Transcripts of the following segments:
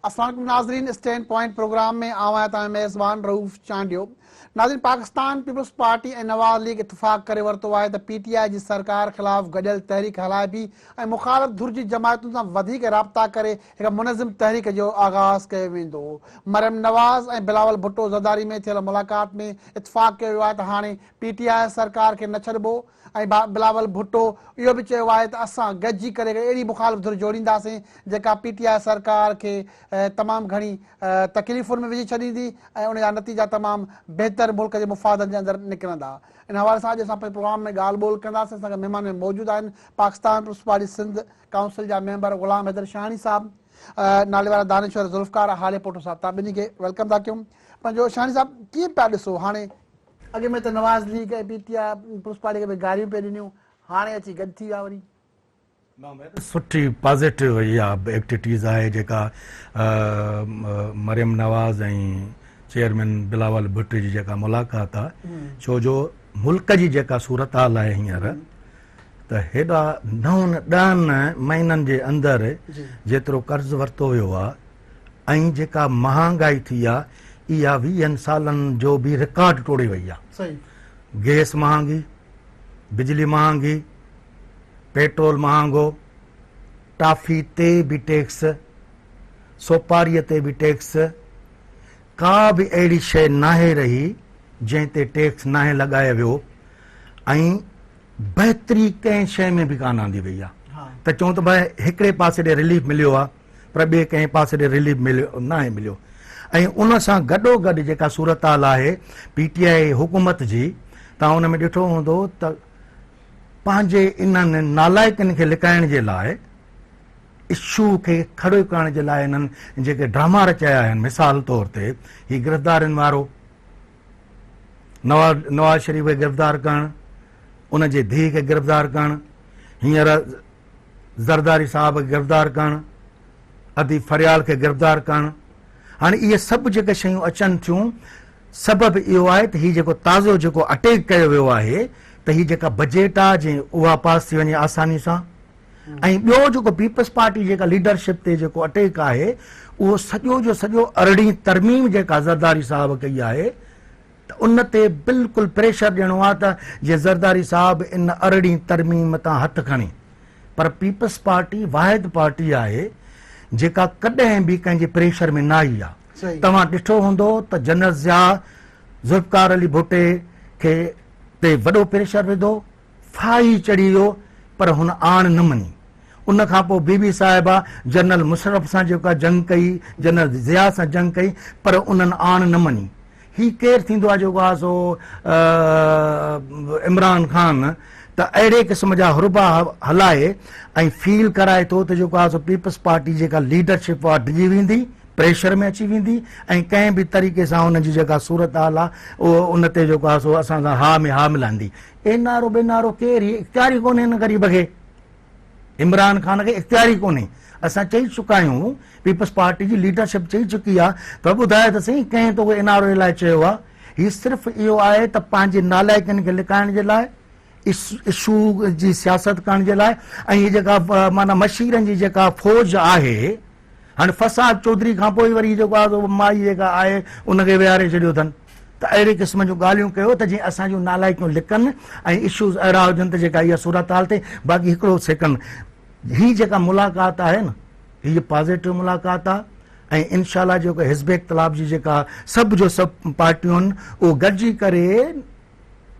السلام عليڪم ناظرين اسٽينڊ پوائنٽ پروگرام ۾ آئون آهيان توهان جو ميزبان رئوف چانڊيو ناظرين Pakistan peoples party ۽ Nawaz league اتفاق ڪري ورتو آهي ته پي ٽي آء جي سرڪار خلاف گڏيل تحريڪ هلائبي ۽ مخالف ڌر جي جماعتن سان وڌيڪ رابطا ڪري هڪ منظم تحريڪ جو آغاز ڪيو ويندو مريم نواز ۽ بلاول ڀٽو زرداري ۾ ٿيل ملاقات ۾ اتفاق ڪيو ويو آهي ته هاڻي پي ٽي آء سرڪار کي نه ڇڏبو ۽ بلاول ڀٽو اهو به چيو آهي ته اسان گڏجي ڪري هڪ اهڙي مخالف ڌر جوڙينداسين جيڪا پي ٽي آء سرڪار کي تمام گهڻي تڪليفن ۾ وجهي ڇڏيندي ۽ ان جا نتيجا تمام بهتر ملڪ جي مفادن جي اندر نڪرندا. ان حوالي سان اڄ اسان پنهنجي پروگرام ۾ ڳالهه ٻولهه ڪنداسين. اسان کي مهمان ۾ موجود آهن Pakistan peoples party Sindh council جا ميمبر غلام حيدر شاهاڻي صاحب، ناليوارا دانشور ذوالفقار هاليپوٽو صاحب تان ٻنهي کي welcome ٿا ڪيون. پنهنجو شاهاڻي صاحب ڪيئن پيا ڏسو هاڻي اڳ ۾ ته Nawaz league ۽ P T I peoples party کي به گاريون پئي ڏنيون هاڻي اچي گڏ ٿي ويا وري. سٺي پازيٽو اها ايڪٽيٽيز آهي جيڪا مريم نواز ۽ چيئرمين بلاول ڀٽي جي جيڪا ملاقات آهي ڇو جو ملڪ جي جيڪا صورتحال آهي هينئر ته هيڏا نون ڏهن مهينن جي اندر جيترو قرض ورتو ويو آهي ۽ جيڪا مهانگائي ٿي آ اها ويهن سالن جو به رڪارڊ ٽوڙي وئي آ. گئس مهانگي، بجلي مهانگي، پيٽرول مهانگو، ٽافي تي به ٽيڪس، سوپاري تي به ٽيڪس، ڪا به اهڙي شيء ناهي رهي جنهن تي ٽيڪس ناهي لڳايو ويو ۽ بهتري ڪنهن شيء ۾ به ڪانه آندي وئي آ ته چئون ته ڀائي هڪڙي پاسي ڏي رليف مليو آ پر ٻئي ڪنهن پاسي ڏي رليف مليو ناهي مليو ۽ ان سان گڏو گڏ جيڪا صورتحال آهي پي ٽي آء حڪومت جي تان ان ۾ ڏٺو هوندو ته پنهنجي انهن نالائقن کي لڪائڻ جي لاء اشو کي کڙو ڪرڻ جي لاء انهن جيڪي ڊراما رچايا آهن مثال طور تي هي گرفتارين وارو نواز شريف کي گرفتار ڪرڻ ان جي ڌيء کي گرفتار ڪرڻ هينئر زرداري صاحب کي گرفتار ڪرڻ، ادي فريال کي گرفتار ڪرڻ، هاڻي اهي سڀ جيڪي شيون اچن ٿيون سبب اهو آهي ته هي جيڪو تازو جيڪو اٽيڪ ڪيو ويو آهي ته هي جيڪا بجيٽ آهي جي اها پاس ٿي وڃي آساني سان ۽ ٻيو جيڪو پيپلز پارٽي جيڪا ليڊرشپ تي جيڪو اٽيڪ آهي اهو سڄو جو سڄو ارڙهين ترميم جيڪا زرداري صاحب ڪئي آهي ته ان تي بلڪل پريشر ڏيڻو آ ته جي زرداري صاحب ان ارڙهين ترميم تان هٿ کڻي پر پيپلز پارٽي واحد پارٽي آهي جيڪا ڪڏهن به ڪنهن جي پريشر ۾ نه آئي آ توهان ڏٺو هوندو ته جنرل ضياء ذوالفقار علي ڀٽي کي تي وڏو پريشر وڌو ڦاهي چڙهي ويو پر هن آڻ نه مڃي. ان کان پوء بي بي صاحبه جنرل مشرف سان جيڪا جنگ ڪئي، جنرل ضياء سان جنگ ڪئي پر انهن آڻ نه مڃي. هي ڪير ٿيندو آهي جيڪو آهي سو عمران خان ته اهڙي قسم جا حربا هلائي ۽ فيل ڪرائي ٿو ته جيڪو آهي سو پيپلز پارٽي جيڪا ليڊرشپ اها ڊڄي ويندي، پريشر ۾ اچي ويندي ۽ ڪنهن به طريقي سان ان جي جيڪا صورتحال آهي اهو ان تي جيڪو آهي سو اسان سان ها ۾ ها ملائيندي. اي نعرو بي نعرو ڪير هي اختيار ئي ڪونهي هن غريب کي عمران خان کي اختيار ئي ڪونهي اسان چئي چڪا آهيون پيپلز پارٽي جي ليڊرشپ چئي چڪي آ ته ٻڌايو ته سهي ڪنهن توکي اين آر او لاء چيو آ هي صرف اهو آهي ته پنهنجي نالائقن کي لڪائڻ جي لاء اشو جي سياست ڪرڻ جي لاء ۽ هي جيڪا معنيٰ مشيرن جي جيڪا فوج آهي هاڻي فساد چوڌري کان پوء وري جيڪو آهي سو مائي جيڪا آهي ان کي ويهاري ڇڏيو اٿن ته اهڙي قسم جون ڳالهيون ڪيو ته جيئن اسان جون نالائقيون لڪن ۽ اشوز اهڙا هجن ته جيڪا اها صورتحال ٿئي باقي هڪڙو سيڪنڊ هي جيڪا ملاقات آهي نه هي پازيٽو ملاقات آهي ۽ انشاء الله جيڪو حزب اختلاف جي جيڪا سڀ جو سڀ پارٽيون اهو گڏجي ڪري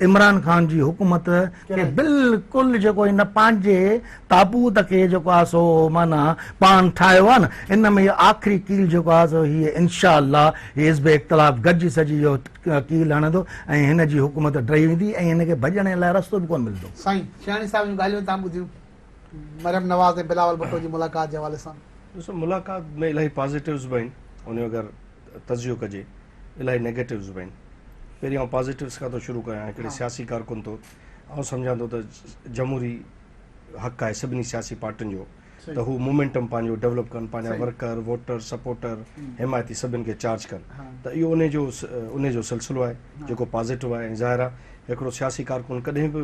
عمران خان جي حڪومت کي بلڪل جيڪو هن پنهنجي تابوت کي جيڪو آهي سو معنيٰ پاڻ ٺاهيو آهي نه ان ۾ آخري ڪيل جيڪو آهي سو هي انشاء الله هي حزب اختلاف گڏجي سڄي اهو ڪيل هڻندو ۽ هن جي حڪومت ڊهي ويندي ۽ هن کي ڀڄڻ لاء رستو به ڪونه ملندو. سائين شياڻي صاحب جون ڳالهيون تان ٻڌيون مريم نواز ۽ بلاول ڀٽو جي ملاقات جي حوالي سان. ڏسو ملاقات ۾ الاهي پازيٽوز به آهن ان جو اگر تجزيو ڪجي الاهي نيگيٽوز به آهن. پهرين آئون پازيٽوز کان ٿو شروع ڪيان هڪڙي سياسي ڪارڪن طور آئون سمجهان ٿو ته جمهوري حق آهي سڀني سياسي پارٽين جو ته هو مومينٽم پنهنجو ڊولپ ڪن پنهنجا ورڪر ووٽر سپورٽر حمايتي سڀن کي چارج ڪن ته اهو انهي جو انهي جو سلسلو آهي جيڪو پازيٽو آهي ۽ ظاهر آهي هڪڙو سياسي ڪارڪن ڪڏهن به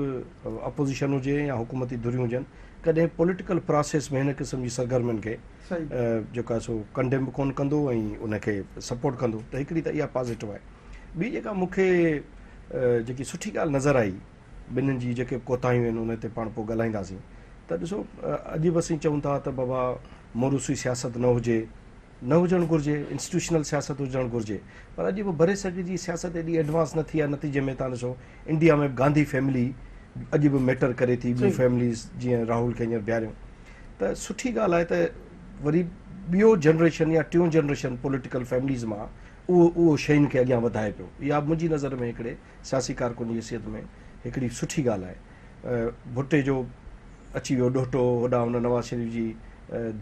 اپوزيشن هجي يا حڪومتي ڌريون هجن ڪڏهن پوليٽيڪل پراسيس ۾ هن قسم جي سرگرمين کي جيڪو آهي سو ڪنڊيم به ڪونه ڪندو ۽ ان کي سپورٽ ڪندو ته هڪڙي ته اها پازيٽو آهي. ٻي جيڪا مون کي جيڪي سٺي ڳالهه نظر آئي ٻنهين جي جيڪي به ڪوتاهيون آهن ان تي پاڻ پوء ڳالهائينداسين ته ڏسو اڄ به اسين چئون ٿا ته بابا موروثي سياست نه هجي نه هجڻ گهرجي انسٽيٽيوشنل سياست هجڻ گهرجي پر اڄ به برصغير جي سياست ايڏي ايڊوانس نه ٿي آهي نتيجي ۾ تان ڏسو انڊيا ۾ به گانڌي فيملي اڄ به ميٽر ڪري ٿي ٻيون فيمليز جيئن راهول کي هينئر بيهاريون ته سٺي ڳالهه آهي ته وري ٻيو جنريشن يا ٽيون جنريشن پوليٽيڪل فيمليز مان اهو اهو شين کي اڳيان وڌائي پيو اها منهنجي نظر ۾ هڪڙي سياسي ڪارڪن جي حيثيت ۾ هڪڙي سٺي ڳالهه آهي. ڀٽي جو اچي ويو ڏوهٽو، هوڏانهن هن نواز شريف جي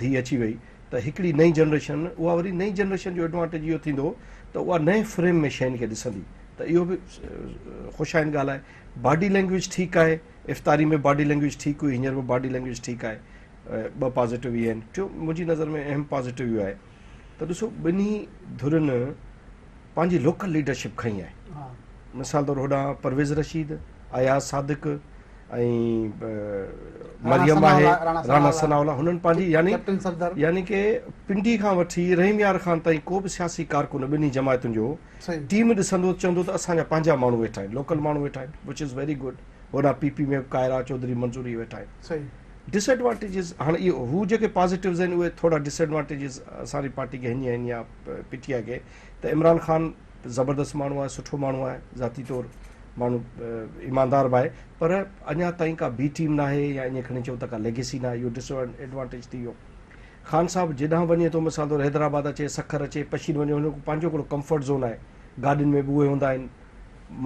ڌيء اچي وئي ته هڪڙي نئين جنريشن، اها وري نئين جنريشن جو ايڊوانٽيج اهو ٿيندو ته اها نئين فريم ۾ شين کي ڏسندي ته اهو به خوش آئند ڳالهه آهي. باڊي لينگويج ٺيڪ آهي، افطاري ۾ باڊي لينگويج ٺيڪ هئي، هينئر به باڊي لينگويج ٺيڪ آهي. ٻه پازيٽو اهي آهن. ٽيون منهنجي نظر ۾ اهم پازيٽو اهو آهي ته ڏسو ٻنهي ڌرين پنهنجي لوڪل ليڊرشپ کنئي آهي. مثال طور هوڏانهن پرويز رشيد، اياز صادق ۽ مريم آهي، رانا ثناء الله هنن پنهنجي يعني يعني ڪي پنڊي کان وٺي رحيم يار خان تائين ڪو به سياسي ڪارڪن ٻنهي جماعتن جو ٽيم ڏسندو ته چوندو ته اسان جا پنهنجا ماڻهو ويٺا آهن، لوڪل ماڻهو ويٺا آهن وچ is very good. هوڏانهن پي پي ۾ به ڪائرا چوڌري منظور اهي ويٺا آهن. ڊس ايڊوانٽيجز هاڻ اهو هو جيڪي پازيٽوز آهن اهي ٿورا ڊس ايڊوانٽيجز اسان جي پارٽي کي هني آهن يا پي ٽي آء کي ته عمران خان زبردست ماڻهو آهي سٺو ماڻهو آهي ذاتي طور ماڻهو ايماندار به آهي پر اڃا تائين ڪا بي ٽيم ناهي يا ائين کڻي چئون ته ڪا ليگيسي ناهي اهو ڊس ايڊوانٽيج ٿي ويو. خان صاحب جيڏانهن وڃي ٿو مثال طور حيدرآباد اچي سکر اچي پشين وڃي هن جو پنهنجو هڪڙو ڪمفرٽ زون آهي گاڏين ۾ به اهي هوندا آهن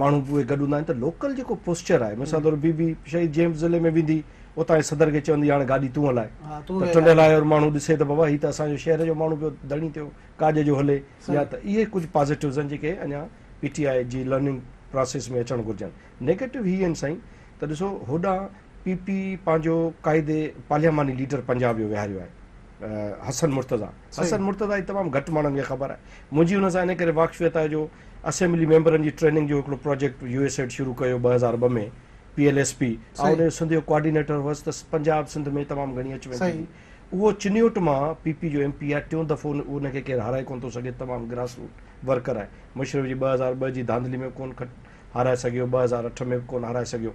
ماڻهو به اهي گڏ هوندا آهن ته لوڪل جيڪو پوسچر آهي مثال طور بي بي شهيد جنهن به ضلعي ۾ ويندي اتان جي صدر کي چوندي هاڻي گاڏي تون هلاء ته ٽنڊي لاهور ماڻهو ڏسي ته بابا هي ته اسان جو شهر جو ماڻهو پيو ڌڻي ٿيو ڪاڄ جو هلي يا ته اهي ڪجهه پازيٽوز آهن جيڪي اڃا پي ٽي آء جي لرننگ پراسيس ۾ اچڻ گهرجن نيگيٽو هي آهن سائين ته ڏسو هوڏانهن پي پي پنهنجو قائد پارلياماني ليڊر پنجاب جو ويهاريو آهي حسن مرتضيٰ حسن مرتضيٰ جي تمام گهٽ ماڻهن کي خبر آهي منهنجي ان سان ان ڪري واقفيت آهي جو اسيمبلي ميمبرن جي ٽريننگ جو هڪڙو پروجيڪٽ يو ايس ايڊ شروع ڪيو 2002 ۾ پي ايل ايس پي آئون ان جو سنڌ جو ڪوآرڊينيٽر هئس ته پنجاب سنڌ ۾ تمام گهڻي اچ وڃ ٿيندي اهو چنيوٽ مان پي پي جو ايم پي آهي ٽيون دفعو ان کي ڪير هارائي ڪونه ٿو سگهي تمام گراس روٽ ورڪر آهي مشرف جي 2002 جي ڌانڌلي ۾ به ڪونه هارائي سگهيو 2008 ۾ به ڪونه هارائي سگهيو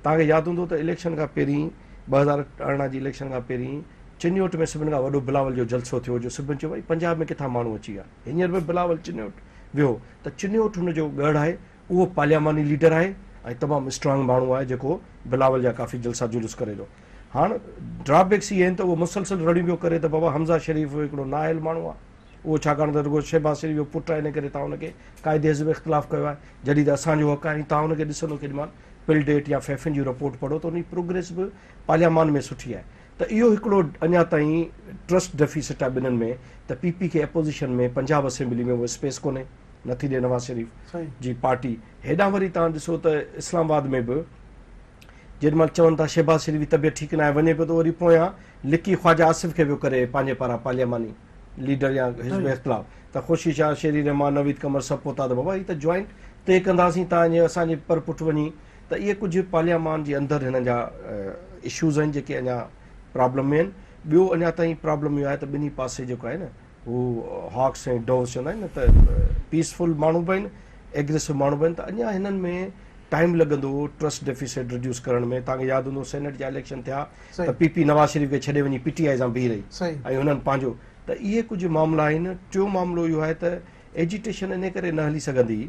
توهان کي ياد هوندو ته اليڪشن کان پهرين 2018 جي اليڪشن کان پهرين چنيوٽ ۾ سڀن کان وڏو بلاول جو جلسو ٿيو جو سڀن چيو ڀائي پنجاب ۾ ڪٿان ماڻهو اچي ويا هينئر به بلاول چنيوٽ ويو ته چنيوٽ هن جو ڳڙهه آهي، اهو پارلياماني ليڊر آهي ۽ تمام اسٽرانگ ماڻهو آهي جيڪو بلاول جا ڪافي جلسا جلوس ڪري ٿو. هاڻ ڊرا بيڪس اهي آهن ته اهو مسلسل رڙيون پيو ڪري ته بابا حمزه شريف هڪڙو نااهل ماڻهو آهي، اهو ڇاڪاڻ ته رڳو شهباز شريف جو پٽ آهي ان ڪري توهان ان کي قائد حزب اختلاف ڪيو آهي، جڏهن ته اسان جو حق آهي ۽ توهان ان کي ڏسندو ڪيڏي مهل پل ڊيٽ يا فيفن جي رپورٽ پڙهو ته ان جي پروگريس به پارليامان ۾ سٺي آهي. ته اهو هڪڙو اڃا تائين ٽرسٽ ڊيفيسٽ آهي ٻنهن ۾ ته پي پي کي اپوزيشن ۾ پنجاب اسيمبلي ۾ اهو اسپيس ڪونهي نٿي ڏي نواز شريف جي پارٽي هيڏانهن وري توهان ڏسو ته اسلام آباد ۾ به جيڏي مهل چون ٿا شهباز شريف جي طبيعت ٺيڪ ناهي وڃي پيو ته وري پويان لڪي خواجه آصف کي پيو ڪري پنهنجي پاران پارلياماني ليڊر يا حزب اختلاف ته خورشيد شاهه شيري رحمان نويد قمر سڀ پهتا ته بابا هي ته جوائنٽ طئي ڪنداسين توهان جي اسان جي پر پٺ وڃي ته اهي ڪجهه پارليامان جي اندر هنن جا اشوز آهن جيڪي اڃا پرابلم ۾ آهن ٻيو اڃا تائين پرابلم اهو آهي ته ٻنهي پاسي جيڪو آهي نه هو هاڪس ۽ ڊوز چوندا آهن نه ته پيسفل ماڻهو به آهن ايگريسو ماڻهو به آهن ته اڃا هنن ۾ ٽائيم لڳندو ٽرسٽ ڊيفيسٽ ريڊيوس ڪرڻ ۾ توهان کي ياد هوندو سينيٽ جا اليڪشن ٿيا ته پي پي نواز شريف کي ڇڏي وڃي پي ٽي آء سان بيهي رهي ۽ هنن پنهنجو ته اهي ڪجهه معاملا آهن ٽيون معاملو اهو آهي ته ايجيٽيشن انهي ڪري نه هلي سگهندي.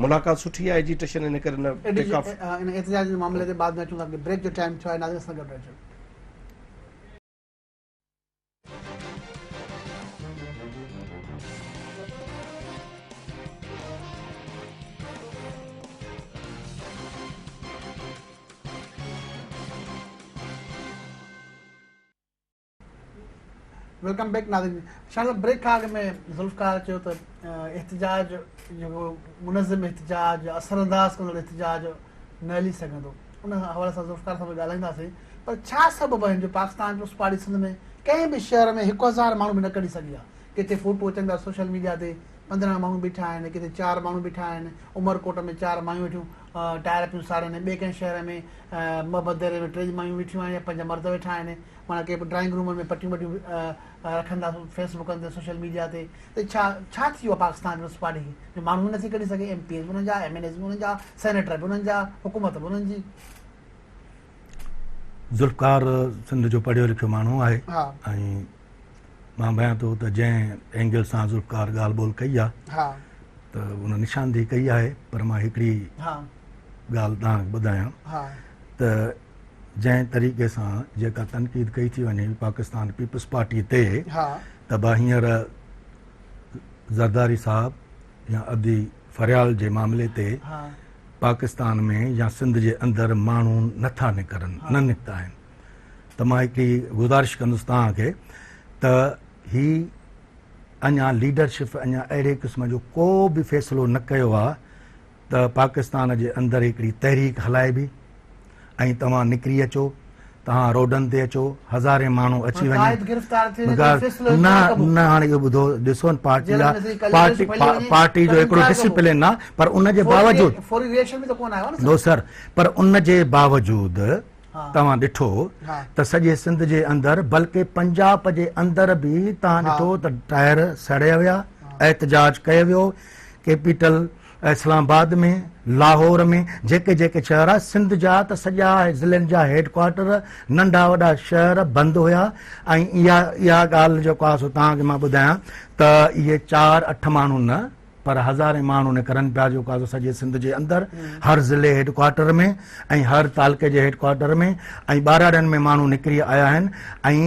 ملاقات سٺي آهي ايجيٽيشن انهي ڪري نه ٽيڪ آف. ان احتجاج جي معاملي تي بعد ۾ اچون ٿا بريڪ جو ٽائيم ٿيو آهي ناظرين اسان گڏ رهجو. Welcome back ناظرين شاهه صاحب بريڪ کان اڳ ۾ ذوالفقار چيو ته احتجاج جيڪو منظم احتجاج اثر انداز ڪندڙ احتجاج نه هلي سگهندو ان حوالي سان ذوالفقار صاحب ڳالهائينداسين پر ڇا سبب آهن جو پاڪستان پيپلز پارٽي سنڌ ۾ ڪنهن به شهر ۾ هڪ هزار ماڻهو به نه ڪڍي سگهي آهي. ڪٿي فوٽو اچن پيا سوشل ميڊيا تي 15 ماڻهو بيٺا آهن، ڪٿي چار ماڻهو بيٺا آهن، عمرڪوٽ ۾ چار مايون ويٺيون ٽائر پيون ساڙين، ٻئي ڪنهن شهر ۾ محبت ديري ۾ ٽي مايون ويٺيون آهن يا پنج مرد ويٺا آهن، معنيٰ ڪي ڊرائنگ رومن ۾ پٽيون ٻٽيون رکن ٿا فيس بڪن تي سوشل ميڊيا تي ته ڇا ڇا ٿي ويو آهي پاڪستان پيپلز پارٽي کي جو ماڻهو ئي نٿي ڪڍي سگهي، ايم پي ايز به انهن جا، ايم اين ايز به انهن جا، سينيٽر به انهن جا، حڪومت به انهن جي. ذوالفقار سنڌ جو پڙهيو لکيو ماڻهو آهي ۽ مان ڀانيان ٿو ته جنهن اينگل سان ذوالفقار ڳالهه ٻولهه ڪئي آهي ته ان نشاندهي ڪئي آهي پر مان هڪڙي ڳالهه توهان کي ٻڌايان ته جنهن طريقي سان جيڪا تنقيد ڪئي ٿي وڃي پاڪستان پيپلز پارٽي تي ته با هينئر زرداري صاحب يا ادي فريال جي معاملي تي پاڪستان ۾ يا سنڌ جي اندر ماڻهو نٿا نڪرن نه نڪتا آهن ته مان هڪڙي گذارش ڪندس توهان کي ته هي اڃا ليڊرشپ اڃا اهڙي قسم جو ڪو به فيصلو نه ڪيو آهي ته پاڪستان جي اندر هڪڙي تحريڪ هلائبي ۽ توهان نڪري اچو توهان روڊن تي اچو هزارين ماڻهو اچي وڃن نه نه هاڻي اهو ٻڌو ڏسو پارٽي پارٽي پارٽي جو هڪڙو ڊسپلين آ پر ان جي باوجود نو سر پر ان جي باوجود توهان ڏٺو ته سڄي سنڌ جي اندر بلڪه پنجاب جي اندر به توهان ڏٺو ته ٽائر سڙيا ويا احتجاج ڪيو ويو ڪيپيٽل اسلام آباد ۾ لاهور ۾ جيڪي جيڪي شهر آ سنڌ جا ته سڄا ضلعن جا هيڊ ڪوارٽر ننڍا وڏا شهر بند هيا ۽ اها اها ڳالهه جيڪو آ سو توهان کي مان ٻڌايان ته اهي چار اٺ ماڻهو نه پر هزارين ماڻهو نڪرن پيا جيڪو آ سو سڄي سنڌ جي اندر هر ضلعي هيڊ ڪوارٽر ۾ ۽ هر تعلقي جي هيڊ ڪوارٽر ۾ ۽ ٻهراڙين ۾ ماڻهو نڪري آيا آهن ۽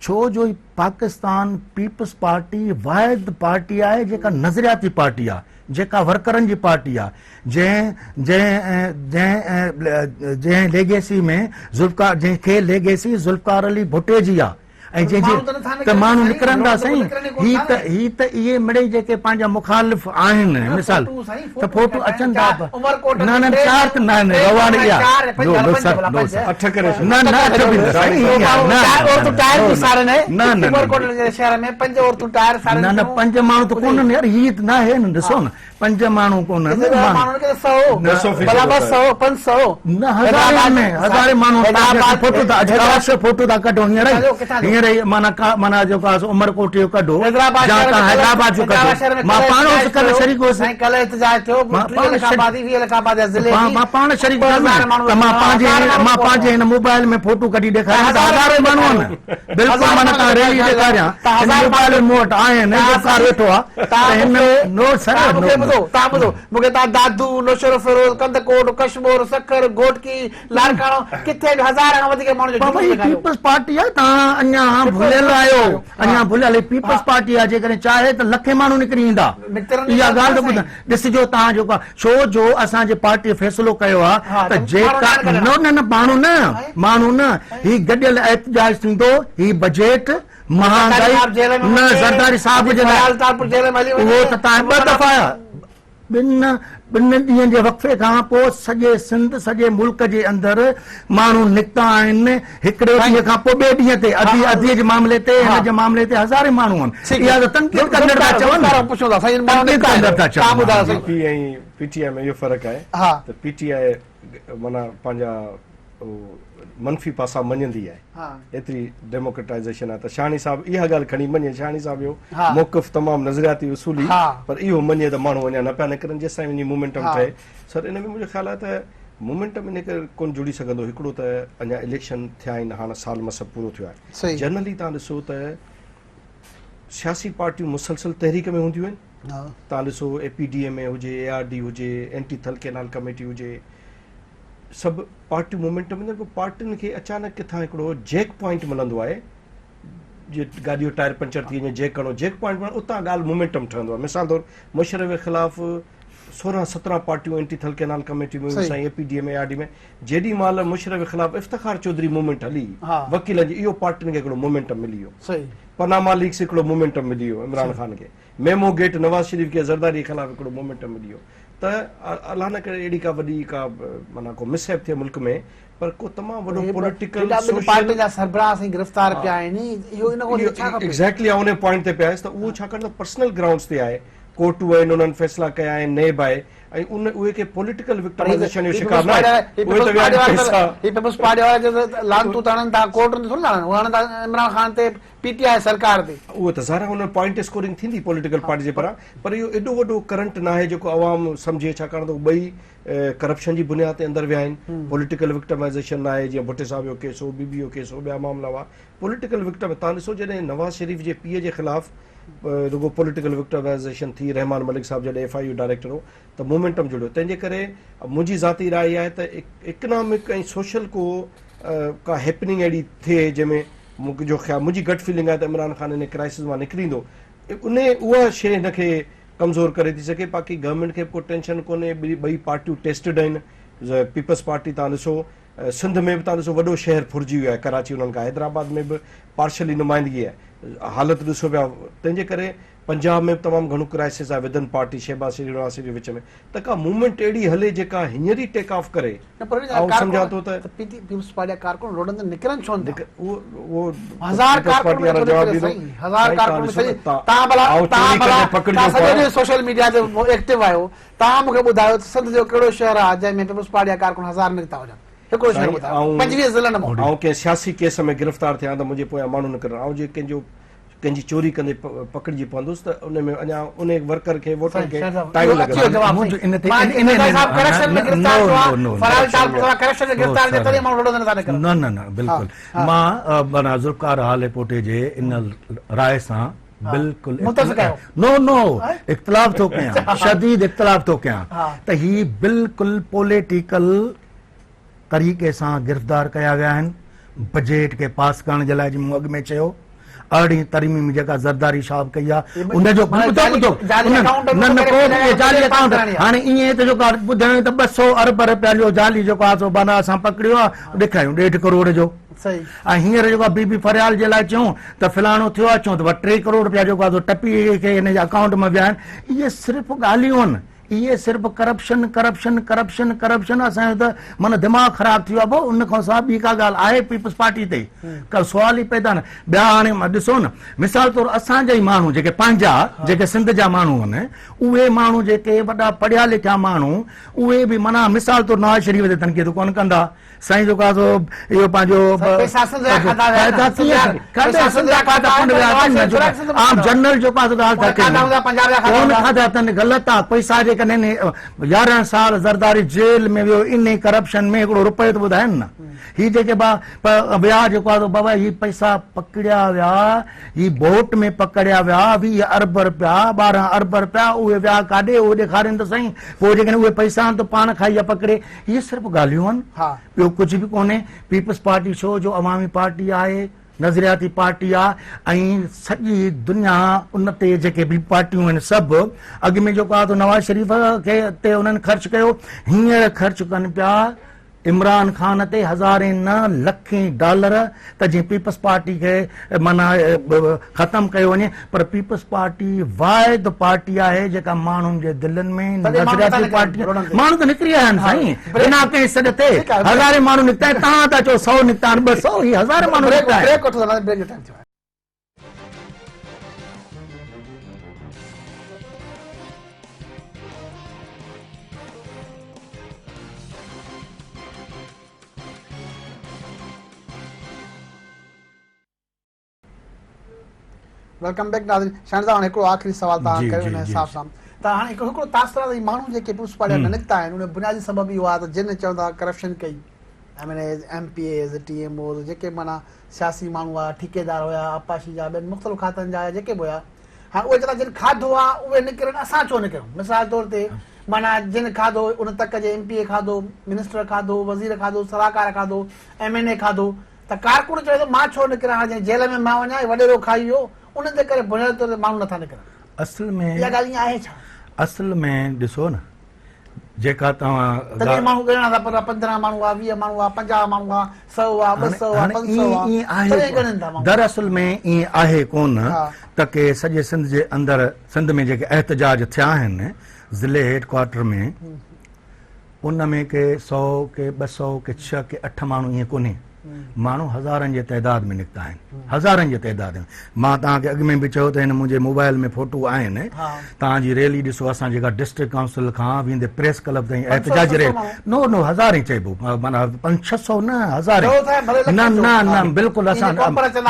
ڇو جو هي پاڪستان پيپلز پارٽي واحد پارٽي آهي جيڪا نظرياتي پارٽي آهي جيڪا ورڪرن جي پارٽي آهي جنهن جنهن جنهن جنهن ليگيسي ۾ ذوالفقار جنهن کي ليگيسي ذوالفقار علي ڀٽي جي آهي ۽ جنهن جي ته ماڻهو نڪرن ٿا سائين هي ته هي ته اهي مڙئي جيڪي پنهنجا مخالف آهن مثال ته فوٽو اچن ٿا نه نه چار ته نه نه رواڻ اها نو نو سر نو سر اٺ ڪري نه نه اٺ به نه سائين نه عورتون ٽائر به سارن نه نه عمرڪوٽ جي شهر ۾ پنج عورتون ٽائر سارن نه نه پنج ماڻهو ته ڪونهن يار هي نه آهي نه ڏسو نه پنج ماڻهو ڪونهن ماڻهن کي سو ڀلا 200 500 نه هزارين ۾ هزارين ماڻهو فوٽو ٿا اڄ ڪاش فوٽو ٿا ڪڍو هينئر ئي هينئر ئي معنيٰ معنيٰ جيڪو آهي عمر ڪوٽ جو ڪڍو يا تان حيدرآباد جو ڪڍو مان پاڻ هوس ڪل شريڪ هوس سائين ڪل احتجاج ٿيو 30 لک آبادي 20 لک آبادي ضلعي جي مان پاڻ شريڪ ٿيس ته مان پنهنجي مان پنهنجي هن موبائل ۾ فوٽو ڪڍي ڏيکاريان ته هزارين ماڻهو آهن بلڪل معنيٰ تان ريلي ڏيکاريان هن موبائل مون وٽ آهن جو ويٺو آهي ته هن نو سر مون کي ٻڌو تان ٻڌو مون کي تان دادو نوشهروفيروز ڪنڌڪوٽ ڪشمور سکر گهوٽڪي لاڙڪاڻو ڪٿي به هزار کان وڌيڪ ماڻهن جو جلوس ڏيکاريو. پيپلز پارٽي آهي تان اڃا ڀليل آهيو اڃا ڀليل هي پيپلز پارٽي آهي جيڪڏهن چاهي ته لکين ماڻهو نڪري ايندا اها ڳالهه ته ٻڌ ڏسجو تان جيڪو ڇو جو اسان جي پارٽي فيصلو ڪيو آهي ته جيڪا نه نه ماڻهو نه ماڻهو نه هي گڏيل احتجاج ٿيندو هي بجيٽ مهانگائي نه زرداري صاحب جي لاء اهو ته تان ٻه دفعا ٻن ٻن ڏينهن جي وقفي کان پوء سڄي سنڌ سڄي ملڪ جي اندر ماڻهو نڪتا آهن هڪڙي ڏينهن کان پوء ٻئي ڏينهن تي ادي ادي جي معاملي تي هن جي معاملي تي هزارين ماڻهو آهن اها ته تنقيد ڪندڙ ٿا چون تنقيد ڪندڙ ٿا چون پي پي ۽ پي ٽي آء ۾ اهو فرق آهي ته پي ٽي آء معنيٰ پنهنجا منفي پاسا مڃندي آهي ايتري ڊيموڪريٽائيزيشن آهي ته شاهڻي صاحب اها ڳالهه کڻي مڃي شاهڻي صاحب جو موقف تمام نظرياتي اصولي پر اهو مڃي ته ماڻهو اڃا نه پيا نڪرن جيستائين وڃي مومينٽم ٺهي سر ان ۾ منهنجو خيال آهي ته مومينٽم ان ڪري ڪونه جڙي سگهندو هڪڙو ته اڃا اليڪشن ٿيا آهن هاڻ سال مس پورو ٿيو آهي جنرلي تان ڏسو ته سياسي پارٽيون مسلسل تحريڪ ۾ هونديون آهن تان ڏسو اي پي ڊي ايم اي هجي اي آر ڊي هجي اينٽي ٿل ڪينال ڪميٽي هجي سڀ پارٽيون مومينٽم ۾ پوء پارٽين کي اچانڪ ڪٿان هڪڙو جيڪ پوائنٽ ملندو آهي جي گاڏي جو ٽائر پنچر ٿي وڃي جيڪ هڻو جيڪ پوائنٽ ملندو اتان ڳالهه مومينٽم ٺهندو آهي مثال طور مشرف جي خلاف 16 17 پارٽيون اينٽي ٿل ڪينال ڪميٽي ۾ هيون سائين A P D M A R D ۾ جيڏي مهل مشرف خلاف افتخار چوڌري موومينٽ هلي وڪيلن جي اهو پارٽين کي هڪڙو مومينٽم ملي ويو پناما ليڪس هڪڙو مومينٽم ملي ويو عمران خان کي ميمو گيٽ نواز شريف کي زرداري خلاف هڪڙو مومينٽم ملي ويو ته الله نه ڪري اهڙي ڪا وڏي ڪا معنيٰ ڪو مس هيپ ٿئي ملڪ ۾ پر ڪو تمام وڏو پوليٽيڪل سوشل پارٽي جا سربراهه سائين گرفتار پيا آهن اهو ان کان ڇا کپي ايگزيڪٽلي آئون ان پوائنٽ تي پيا آيس ته اهو ڇاڪاڻ ته پرسنل گرائونڊز تي آهي ڪورٽون آهن انهن فيصلا ڪيا آهن نيب آهي ۽ ان اهي ڪي پوليٽيڪل وڪٽمائيزيشن جو شڪار نه آهن اهي ته ويا آهن پئسا هي پيپلز پارٽي وارا جيڪي لعنتون ته هڻن ٿا ڪورٽن تي ٿوري ٿا هڻن اهي هڻن ٿا عمران خان تي پي ٽي آء سرڪار تي. اهو ته ظاهر آهي ان پوائنٽ اسڪورنگ ٿيندي پوليٽيڪل پارٽي جي پاران پر اهو ايڏو وڏو ڪرنٽ ناهي جيڪو عوام سمجهي ڇاڪاڻ ته ٻئي ڪرپشن جي بنياد تي اندر ويا آهن پوليٽيڪل وڪٽمائيزيشن ناهي جيئن ڀٽي صاحب جو ڪيس هو بي بي جو ڪيس هو ٻيا معاملا هئا پوليٽيڪل وڪٽم تان ڏسو جڏهن نواز شريف جي پيء جي خلاف رڳو پوليٽيڪل وڪٽمائيزيشن ٿي رحمان ملڪ صاحب جڏهن ايف I U director هو ته مومينٽم جڙيو تنهن جي ڪري منهنجي ذاتي راء اها آهي ته اڪنامڪ ۽ سوشل ڪو ڪا هيپننگ اهڙي ٿئي جنهن ۾ منهنجو خيال منهنجي گٽ فيلنگ آهي ته عمران خان ان ڪرائسس مان نڪري ايندو ان اها شيء هن کي ڪمزور ڪري ٿي سگهي باقي گورنمينٽ کي به ڪو ٽينشن ڪونهي ٻئي پارٽيون ٽيسٽڊ آهن پيپلز پارٽي تان ڏسو سنڌ ۾ به تان ڏسو وڏو شهر ڦرجي ويو آهي ڪراچي انهن کان حيدرآباد ۾ به پارشلي نمائندگي آهي حالت ڏسو پيا تنهن جي ڪري پنجاب ۾ به تمام گهڻو ڪرائسس آهي ودن پارٽي شهباز شريف نواز شريف جي وچ ۾ ته ڪا موومينٽ اهڙي هلي جيڪا هينئر ئي ٽيڪ آف ڪري آئون سمجهان ٿو ته پي ٽي پيپلز پارٽي جا ڪارڪن روڊن تي نڪرن ڇو نه ٿا اهو هزار ڪارڪن پارٽي وارا جواب ڏيندو هزار ڪارڪن سڄي تان ڀلا تان ڀلا تان سڄو ڏينهن سوشل ميڊيا تي ايڪٽو آهيو توهان مون کي ٻڌايو ته سنڌ جو ڪهڙو شهر آهي جنهن ۾ پيپلز پارٽي جا ڪارڪن هزار نڪتا هجن؟ هڪڙو شهر ٻڌايو 25 ضلعن مان. آئون ڪنهن سياسي ڪيس ۾ گرفتار ٿيان ته منهنجي پويان ماڻهو نڪرن. آئون جي ڪنهن جو ڪنهن جي چوري ڪندي پڪڙجي پوندس ته ان ۾ اڃا ان ورڪر کي ووٽر کي ٽائيم لڳندو. نه نه نه بلڪل مان معنيٰ ذوالفقار هاليپوٽي جي ان راء سان بلڪل متفق آهيو؟ نو نو اختلاف ٿو ڪيان شديد اختلاف ٿو ڪيان ته هي بلڪل پوليٽيڪل طريقي سان گرفتار ڪيا ويا آهن بجيٽ کي پاس ڪرڻ جي لاء جي مون اڳ ۾ چيو ارڙهين ترميم جيڪا زرداري صاحب ڪئي آهي ان جو ٻڌو ٻڌو نه نه ڪو به جعلي اڪائونٽ هاڻي ائين ته جيڪو ٻڌايو ته 200 ارب رپيا جو جعلي جيڪو آهي سو بنا اسان پڪڙيو آهي ڏيکاريون ڏيڍ ڪروڙ جو ۽ هينئر جيڪو آهي بي بي فريال جي لاء چيون ته فلاڻو ٿيو آهي چون ته 3 ڪروڙ رپيا جيڪو آهي سو ٽپي کي هن جي اڪائونٽ مان ويا آهن اهي صرف ڳالهيون آهن اهي صرف ڪرپشن ڪرپشن ڪرپشن ڪرپشن اسان جو ته معنيٰ دماغ خراب ٿي ويو آهي ڀاء ان کان سواء ٻي ڪا ڳالهه آهي پيپلز پارٽي تي ڪا سوال ئي پيدا نه ٻيا هاڻي ڏسو نه مثال طور اسان جا ئي ماڻهو جيڪي پنهنجا جيڪي سنڌ جا ماڻهو آهن اهي ماڻهو جيڪي وڏا پڙهيا لکيا ماڻهو اهي به معنيٰ مثال طور نواز شريف تي تنقيد ڪونه ڪندا سائين جو ڪاسو اهو پنهنجو پئسا سنڌ جا کاڌا ويا پئسا ڪيئن کاڌا سنڌ جا کاڌا ڪونه ويا اٿن عام جنرل جو پاسو ڳالهه ٿا ڪيون ڪونه کاڌا اٿن غلط آ پئسا جيڪڏهن 11 سال زرداري جيل ۾ ويو انهي ڪرپشن ۾ هڪڙو روپيو ته ٻڌائن نه هي جيڪي با ويا جيڪو آ بابا هي پئسا پڪڙيا ويا هي بوٽ ۾ پڪڙيا ويا 20 ارب روپيا 12 ارب روپيا اهي ويا ڪاڏي اهي ڏيکارين ته سائين پوء جيڪڏهن اهي پئسا آهن ته پاڻ کائي يا پڪڙي اهي صرف ڳالهيون آهن ٻيو ڪجهه به ڪونهي. پيپلز پارٽي ڇو جو عوامي پارٽي آهي، نظرياتي پارٽي آهي ۽ سڄي دنيا ان تي جيڪي به پارٽيون آهن سڀ اڳ ۾ جيڪو آهي نواز شريف کي تي انهن خرچ ڪيو هينئر خرچ ڪن پيا عمران خان تي هزارين نه لکين ڊالر ته جيئن پيپلز پارٽي کي معنيٰ ختم ڪيو وڃي پر پيپلز پارٽي واحد پارٽي آهي جيڪا ماڻهن جي دلين ۾ نظرياتي پارٽي ماڻهو ته نڪري آيا آهن سائين بنا ڪنهن سڏ تي هزارين ماڻهو نڪتا آهن توهان ٿا چئو 100 نڪتا آهن 200 هي هزارين ماڻهو نڪتا آهن. Welcome back ناظرين شاهين صاحب هاڻي هڪڙو آخري سوال توهان ڪيو ان حساب سان ته هاڻي هڪڙو هڪڙو تاثر آهي ته ماڻهو جيڪي پيپلز پارٽي نه نڪتا آهن ان جو بنيادي سبب اهو آهي ته جن چون ٿا ڪرپشن ڪئي M N As M P As T M Os جيڪي معنيٰ سياسي ماڻهو هئا ٺيڪيدار هيا آبپاشي جا ٻين مختلف کاتن جا جيڪي به هيا هاڻي اهي چون ٿا جن کاڌو آهي اهي نڪرن اسان ڇو نڪرون مثال طور تي معنيٰ جن کاڌو ان تڪ جي ايم پي اي کاڌو منسٽر کاڌو وزير کاڌو صلاحڪار کاڌو ايم اين اي کاڌو ته ڪارڪن چوي ٿو مان ڇو نڪران ها جنهن جيل ۾ مان وڃان هي وڏيرو کائي ويو انهن جي ڪري بنيادي طور تي ماڻهو نٿا نڪرن. اصل ۾ اها ڳالهه ائين آهي ڇا؟ اصل ۾ ڏسو نه جيڪا توهان تڏهن ماڻهو ڳڻڻا ٿا پوندا 15 ماڻهو آ 20 ماڻهو آ 50 ماڻهو آ 100 آ 200 آ 500 آ تڏهن ڳڻن ٿا ماڻهو. دراصل ۾ ائين آهي ڪونه ته ڪي سڄي سنڌ جي اندر سنڌ ۾ جيڪي احتجاج ٿيا آهن ضلعي هيڊ ڪوارٽر ۾ ان ۾ ڪي سئو ڪي 200 ڪي 6 ڪي 8 ماڻهو ائين ڪونهي ماڻهو هزارن جي تعداد ۾ نڪتا آهن هزارن جي تعداد ۾ مان توهان کي اڳ ۾ به چيو ته هن منهنجي موبائل ۾ فوٽو آهن توهان جي ريلي ڏسو اسان جيڪا ڊسٽرڪٽ ڪائونسل کان ويندي پريس ڪلب تائين احتجاجي ريلي نو نو هزارين چئبو معنيٰ 5 600 نه هزارين نه نه نه بلڪل اسان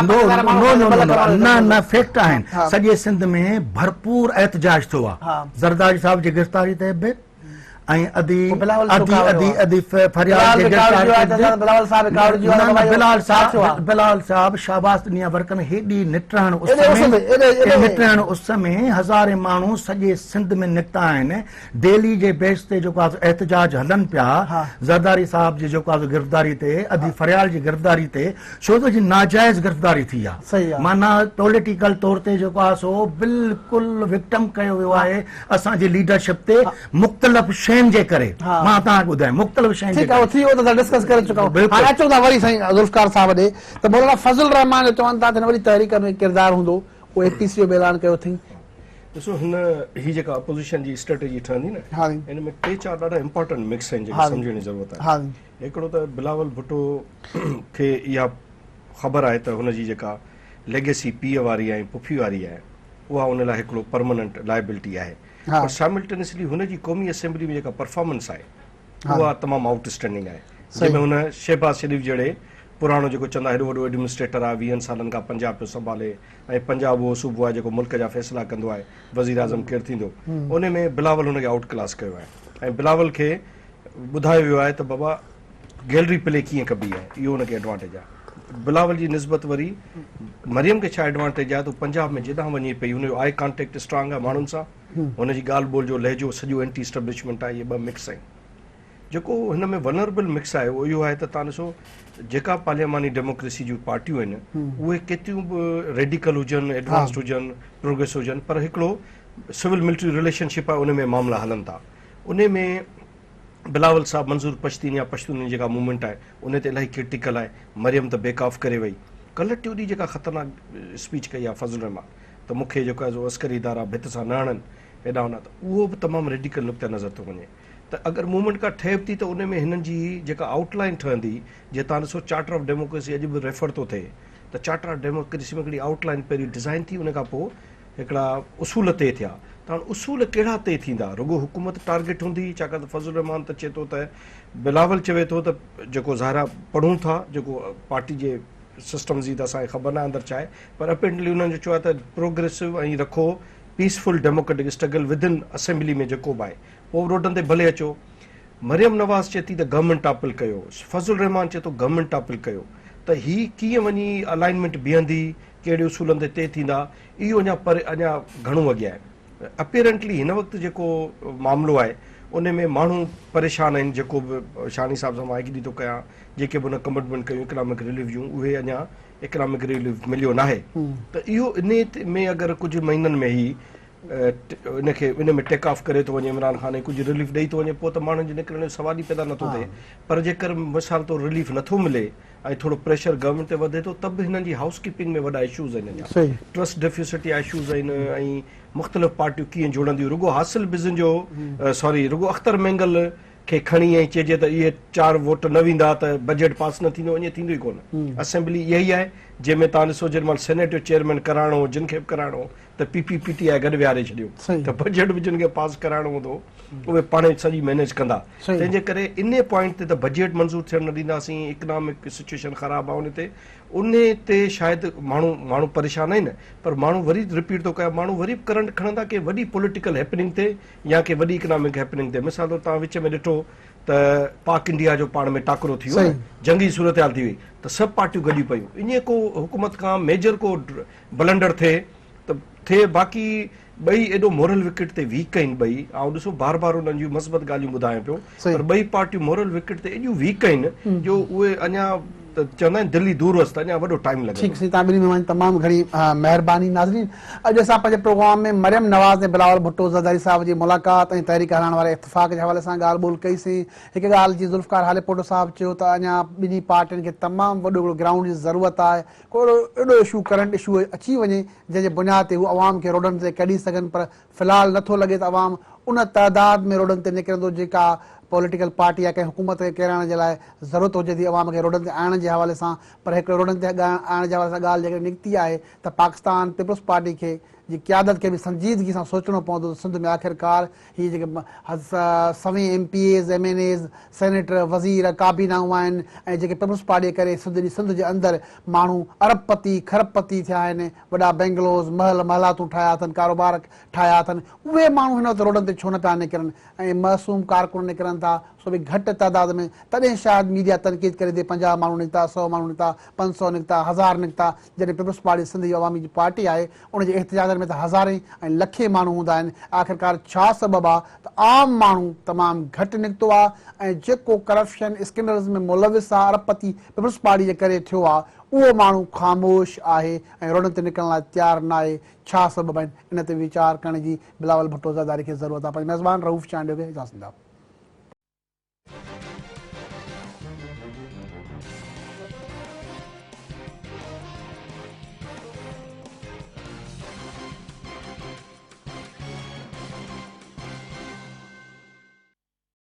نو نو نو نه نه فيڪٽ آهن سڄي سنڌ ۾ ڀرپور احتجاج ٿيو آهي زرداري صاحب جي گرفتاري تي به ۽ ادي ادي ادي ادي فريال جي گرفتاري بلاول صاحب ڪاوڙجي ويو نه بلال صاحب بلال صاحب شاباس ڏني آ ورڪن هيڏي نٽهڻ اس ۾ نٽهڻ اس ۾ هزارين ماڻهو سڄي سنڌ ۾ نڪتا آهن ڊيلي جي بيس تي جيڪو آ احتجاج هلن پيا زرداري صاحب جي جيڪو آ گرفتاري تي ادي فريال جي گرفتاري تي ڇو ته جي ناجائز گرفتاري ٿي آ معنيٰ پوليٽيڪل طور تي جيڪو آ سو بلڪل وڪٽم ڪيو ويو آهي اسان جي ليڊرشپ تي مختلف شين جي ڪري مان توهان کي ٻڌايان مختلف شين جي ٺيڪ آهي ٿي ويو ته ڊسڪس ڪري چڪا آهيون هاڻي اچون ٿا وري سائين ذوالفقار صاحب ڏي ته مولانا فضل الرحمان جو چون ٿا ته هن وڏي تحريڪ ۾ ڪردار هوندو اهو اي پي سي جو به اعلان ڪيو اٿئي. ڏسو هن هي جيڪا اپوزيشن جي اسٽريٽجي ٺهندي نه ان ۾ ٽي چار ڏاڍا امپارٽنٽ مڪس آهن جيڪي سمجهڻ جي ضرورت آهي. هڪڙو ته بلاول ڀٽو کي اها خبر آهي ته هن جي جيڪا ليگيسي پيء واري ۽ پڦي واري آهي اها ان لاء هڪڙو پرمننٽ لائبلٽي آهي پر سائملٽينسلي هن جي قومي اسيمبلي ۾ جيڪا پرفارمنس آهي اها تمام آئوٽ اسٽينڊنگ آهي جنهن ۾ هن شهباز شريف جهڙي پراڻو جيڪو چوندا هيڏو وڏو ايڊمنسٽريٽر آهي ويهن سالن کان پنجاب پيو سنڀالي ۽ پنجاب اهو صوبو آهي جيڪو ملڪ جا فيصلا ڪندو آهي وزيراعظم ڪير ٿيندو ان ۾ بلاول هن کي آئوٽ ڪلاس ڪيو آهي ۽ بلاول کي ٻڌايو ويو آهي ته بابا گيلري پلي ڪيئن ڪبي آهي اهو هن کي ايڊوانٽيج آهي بلاول جي نسبت وري مريم کي ڇا ايڊوانٽيج آهي ته پنجاب ۾ جيڏانهن وڃي پئي هن جو آء ڪانٽيڪٽ اسٽرانگ آهي ماڻهن سان هن جي ڳالهه ٻولهه جو لهجو سڄو اينٽي اسٽيبلشمينٽ آهي اهي ٻه مڪس آهن جيڪو هن ۾ ولنربل مڪس آهي اهو اهو آهي ته تان ڏسو جيڪا پارلياماني ڊيموڪريسي جون پارٽيون آهن اهي ڪيتريون به ريڊيڪل هجن ايڊوانسڊ هجن پروگريس هجن پر هڪڙو سول ملٽري رليشن شپ آهي ان ۾ معاملا هلن ٿا ان ۾ بلاول صاحب منظور پشتين يا پشتونن جي جيڪا موومينٽ آهي ان تي الاهي ڪرٽيڪل آهي مريم ته بيڪ آف ڪري وئي ڪلهه ٽيون ڏينهن جيڪا خطرناڪ اسپيچ ڪئي آهي فضل الرحمان ته مون کي جيڪو آهي سو عسڪري ادارا ڀت سان نه هڻن هيڏانهن هوڏانهن ته اهو به تمام ريڊيڪل نقطه نظر ٿو وڃي ته اگر موومينٽ ڪا ٺهي به ٿي ته ان ۾ هنن جي جيڪا آئوٽ لائن ٺهندي جي تان ڏسو چارٽر آف ڊيموڪريسي اڄ به ريفر ٿو ٿئي ته چارٽر آف ڊيموڪريسي ۾ هڪڙي آئوٽ لائن پهرين ڊزائن ٿي ان کان پوء هڪڙا اصول طئي ٿيا ته هاڻ اصول ڪهڙا طئي ٿيندا؟ رڳو حڪومت ٽارگيٽ هوندي؟ ڇاڪاڻ ته فضل الرحمان ته چئي ٿو ته بلاول چوي ٿو ته جيڪو ظاهر آهي پڙهون ٿا جيڪو پارٽي جي سسٽم جي ته اسان کي خبر ناهي اندر ڇا آهي پر اپيرنٽلي انهن جو چيو آهي ته پروگريسو ۽ رکو peaceful democratic struggle within assembly ۾ جيڪو به آهي پوء روڊن تي ڀلي اچو. مريم نواز چئي ٿي ته گورنمينٽ ٽاپل ڪيو، فضل الرحمان چئي ٿو گورنمينٽ ٽاپل ڪيو ته هي ڪيئن وڃي الائنمينٽ بيهندي، ڪهڙي اصولن تي طئي ٿيندا، اهو اڃا پر اڃا گهڻو اڳيان آهي. اپيرنٽلي هن وقت جيڪو معاملو آهي ان ۾ ماڻهو پريشان آهن، جيڪو به شاهاڻي صاحب سان مان ايگري ٿو ڪيان، جيڪي به هن ڪمٽمينٽ ڪيون اڪنامڪ رليف جون اهي اڃا اڪنامڪ رليف مليو ناهي ته اهو انهي ۾ اگر ڪجهه مهينن ۾ هي ان کي ان ۾ ٽيڪ آف ڪري ٿو وڃي عمران خان ۽ ڪجهه رليف ڏئي ٿو وڃي پوء ته ماڻهن جي نڪرڻ جو سوال ئي پيدا نٿو ٿئي پر جيڪر مثال طور رليف نٿو ملي ۽ ٿورو پريشر گورنمينٽ تي وڌي ٿو ته به هنن جي هائوس ڪيپنگ ۾ وڏا اشوز آهن اڃا ٽرسٽ ڊيفيسٽ جا اشوز آهن ۽ مختلف پارٽيون ڪيئن جوڙنديون رڳو حاصل بزنجو سوري رڳو اختر مينگل کي کڻي ۽ چئجي ته اهي چار ووٽ نه ويندا ته بجيٽ پاس نه ٿيندو ائين ٿيندو ئي ڪونه اسيمبلي اها ئي آهي جنهن ۾ تان ڏسو جنهن مهل سينيٽ جو چيئرمين ڪرائڻو هو جن کي به ڪرائڻو هو ته P P P T I گڏ ويهاري ڇڏيو ته بجيٽ به جن کي پاس ڪرائڻو هوندو اهي پاڻ سڄي مينيج ڪندا تنهن جي ڪري انهي پوائنٽ تي ته بجيٽ منظور ٿيڻ نه ڏينداسين اڪنامڪ سچويشن خراب آهي ان تي انهي تي شايد ماڻهو ماڻهو پريشان آهن پر ماڻهو وري رپيٽ ٿو ڪيان ماڻهو وري به ڪرنٽ کڻندا ڪي وڏي پوليٽيڪل هيپننگ تي يا ڪي وڏي اڪنامڪ هيپننگ تي مثال طور توهان وچ ۾ ڏٺو ته پاڪ انڊيا جو پاڻ ۾ ٽاڪرو ٿي ويو جنگي صورتحال ٿي وئي ته سڀ پارٽيون گڏي پيون انهي ڪو حڪومت کان ميجر ڪو بلنڊر ٿئي ته ٿئي باقي ٻئي ايڏو مورل وڪيٽ تي ويڪ آهن ٻئي آئون ڏسو بار بار انهن جون مثبت ڳالهيون ٻڌايان پيو پر ٻئي پارٽيون مورل وڪيٽ تي ايڏيون ويڪ آهن جو اهي اڃا چوندا آهن دلي دور هئس ته اڃا وڏو ٽائيم لڳندو. ٺيڪ سائين توهان ٻنهي مهمانن جي تمام گهڻي مهرباني ناظرين اڄ اسان پنهنجي پروگرام ۾ مريم نواز ۽ بلاول ڀٽو زرداري صاحب جي ملاقات ۽ تحريڪ هلائڻ واري اتفاق جي حوالي سان ڳالهه ٻولهه ڪئي سين هڪ ڳالهه جي ذوالفقار هاليپوٽو صاحب چيو ته اڃا ٻنهي پارٽين کي تمام وڏو هڪڙو گرائونڊ جي ضرورت آهي ڪو اهڙو ايڏو اشو ڪرنٽ اشو اچي وڃي جنهن جي بنياد تي هو عوام کي روڊن تي ڪڍي سگهن پر في الحال نٿو لڳي ته عوام ان تعداد ۾ روڊن تي نڪرندو جيڪا پوليٽيڪل پارٽي يا ڪنهن حڪومت کي ڪيرائڻ جي لاء ضرورت هجي ٿي عوام کي روڊن تي آڻڻ جي حوالي سان پر هڪڙو روڊن تي آڻڻ جي حوالي سان ڳالهه جيڪڏهن نڪتي آهي ته پاڪستان پيپلز پارٽي کي جي قيادت کي به سنجيدگي سان سوچڻو پوندو ته سنڌ ۾ آخرڪار هي جيڪي سوين M P As, M N As, senator, وزير، ڪابينائون آهن ۽ جيڪي پيپلز پارٽي جي ڪري سنڌ جي سنڌ جي اندر ماڻهو ارب پتي، کرب پتي ٿيا آهن، وڏا بنگلوز، محل محلاتون ٺاهيا اٿن، ڪاروبار ٺاهيا اٿن، اهي ماڻهو هن وقت روڊن تي ڇو نه پيا نڪرن ۽ معصوم ڪارڪن نڪرن ٿا سو به گهٽ تعداد ۾ تڏهن شايد ميڊيا تنقيد ڪري ٿي 50 ماڻهو نڪتا، سئو ماڻهو نڪتا، 500 نڪتا، هزار نڪتا، جڏهن پيپلز پارٽي سنڌ جي عوامي جي پارٽي آهي ان جي احتجاجن ۾ ته هزارين ۽ لکين ماڻهو هوندا آهن، آخرڪار ڇا سبب آ ته عام ماڻهو تمام گهٽ نڪتو آ ۽ جيڪو ڪرپشن اسڪينڊلز ۾ ملوث آ ارب پتي پيپلز پارٽي جي ڪري ٿيو آ اهو ماڻهو خاموش آهي ۽ روڊن تي نڪرڻ لاء تيار ناهي ڇا سبب آهن ان تي ويچار ڪرڻ جي بلاول ڀٽو زرداري کي ضرورت آ پنهنجي ميزبان رئوف چانڊيو کي اجازت ڏيندا.